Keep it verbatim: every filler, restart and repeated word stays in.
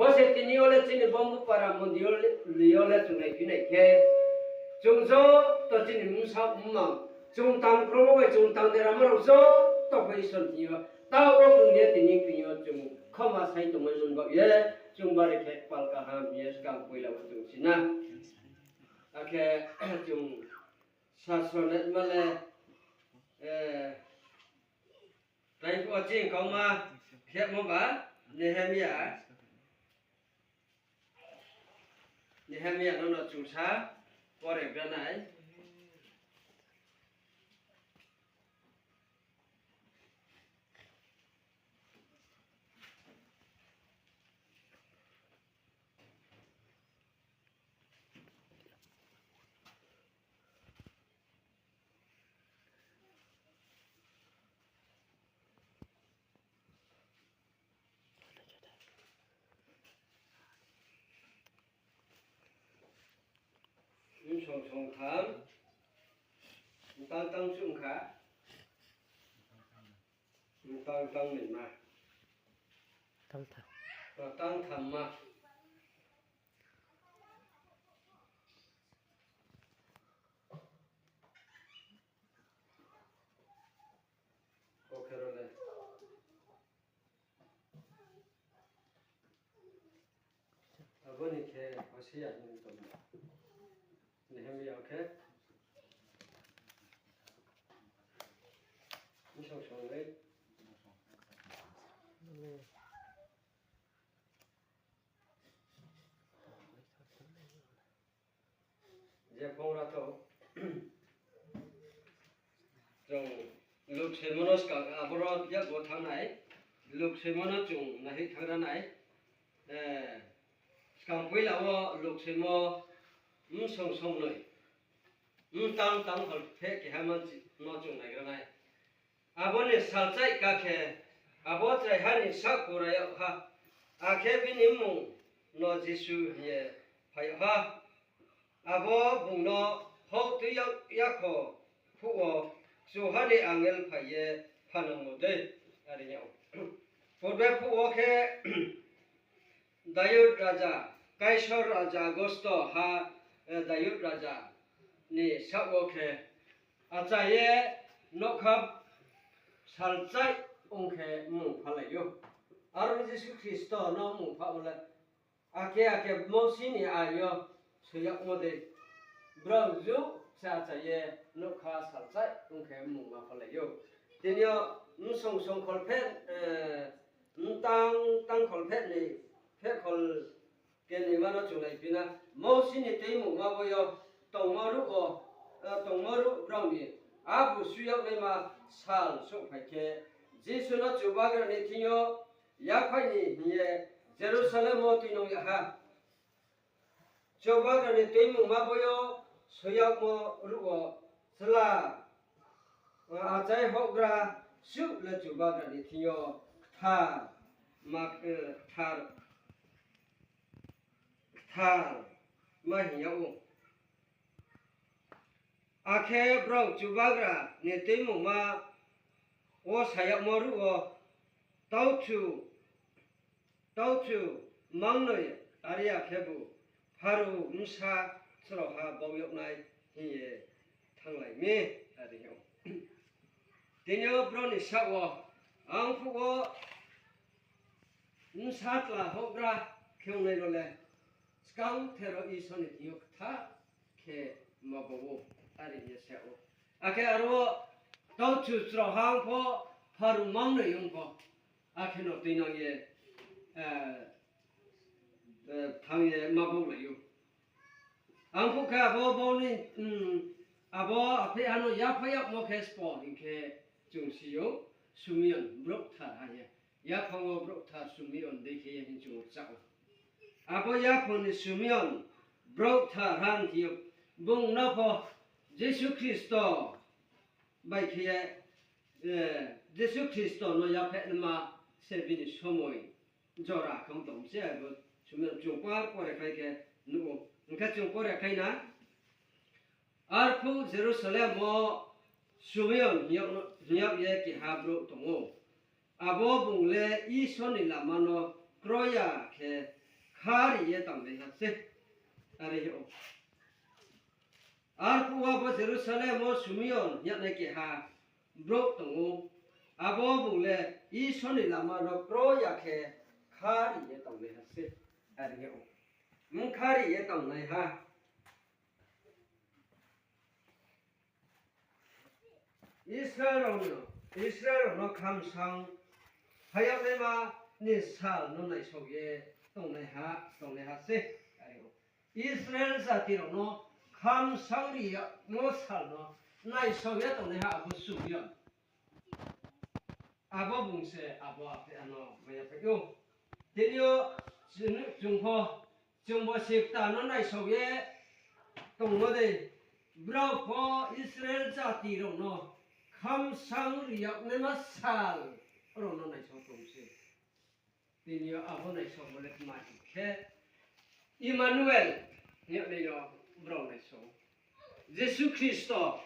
Bo se tini yo le chini Bombupara mondir yo le, yo le chung naiphi nai khe, chung joto chini bsa mmang, chung tang kromo bai chung tang deramo rao joto pho Isor ni thing yo, taoh wo chung ye tini kring yo chung khoma sai tongmai mon baoh ye, chung bari khe kpal kaham ye skang poila wo chung si na. Akhe chung sasro naima le, eh, tei pho chini kauma khemo ba, Nehemia, Nehemia no no chung sa pore gra nai. Msong song tham, mtang tang chung kha, mtang tang ni ma, tang tham ma. Oke ro le. Abo ni khe Hosia hing tong. Nehemia khe. Msong song le. Je phongra to, chung Luk soimo no skang, aboro yakbo thanng nai, Luk soimo no chung naihoih thanng ra nai, eh, skang poila wo Luk soimo msong song noi, mtang tang kholpheh keha manchi no chung naigra nai. Abo ni salchaih ka khe, abo chraiha ni sahkurai yag ha, akhe bini mmung no Jisu hing ye phai yag ha. Abo bung no houh tui yag yakho phuh wo, Kchuha ni angel phai ye phanangmo dei, are yag ou. Purbe phuh wo khe, Dayud raja, Kaisor raja Agusto ha, eh, Dayud raja ni saoh wo khe, achai ye nougkha salchaih ong khe mmung phalai ou. Aro Jisu Khristo no mmung pha wo le, akhe akhe Mousi ni ain yo soi yagmo dei, brao juh se achai ye nougkha salchaih ong khe mmung ma phalai ou. Tini yo msong song kholpheh, eh, mtang tang kholpheh ni, pheh khol keni ma no chung naiphi na. Mousi ni Tuimungma bo yo tongmo ruh wo, eh, tongmo ruh brao ni abu sui yag naima sal souhphai khe, Jisu no Chubagra ni thing yo yaphaih ni hing ye Jerusalem wo tuinang yag ha. Chubagra ni Tuimungma bo yo soi yagmo ruh wo chla, achai houhgra suh le Chubagra ni thing yo kthar ma, eh, kthar, kthar ma hing yag ou. Akhe brao Chubagra ni Tuimungma wo sa yagmo ruh wo, tauchu, tauchu mangnoi, are ya khebu Pharao bsa chraoha bau yag nai hing ye thannglai mi, are ou. Tini yo brao ni saoh wo, ang phuh wo bsa tla houhgra khe ongnai rao le, skang thero Isor ni thing yo kthar khe ma bau ou, are hing ye sa ou. Akhe aro wo tauchu chraoha ong pho, Pharao mangnoi ong pho, akhe no tuinang ye, eh, eh, thanng ye ma baulai ou. Ang phuh khe abo bo ni, mm, abo apheiha no yaphaih yagmo khe sbo hing khe chung si ou, Sumion brouh kthar ha ye. Yaphang wo brouh kthar Sumion dei khe ye hing chung rchah ou. Abo yaphang ni Sumion brouh kthar ha hing ye, bung no pho Jisu Khristo bai khe ye, eh, Jisu Khristo no yaphaih nma se bini somoi jora khe ong tong se, abo Sumion chung par pore khlai khe nuh ou. Hing khe chung pore khlai na, arphuh Jerusalem wo Sumion hing yag ye keha brouh tong ou. Abo bung le Isor ni lama no kroi ya khe khari ye tangnaiha se. Are ou. Arphuh wo bo Jerusalem wo Simeon hing yagnai keha brouh tong ou. Abo bung le Isor ni lama no kro ya khe khari ye tangnaiha se. Are ou. Bung khari ye tangnaiha. Israel rao no, Israel rao no khamsang phai yagnaima ni sal no naisao ye tongnaiha, tongnaiha se. Israel jati rao no khamsang ri yagmo sal no naisao ye tongnaiha abo Simeon. Abo bung se abo aphe ano maya phai ou. Tini yo chung pho, chungbo sikta no naisao ye tongmo dei, brao pho Israel jati rao no khamsang ri yagnaima sal rao no naisao tong se. Tini yo abo naisaomo le tma hing khe, Emmanuel hing yagnai yo brao naisao. Jisu Khristo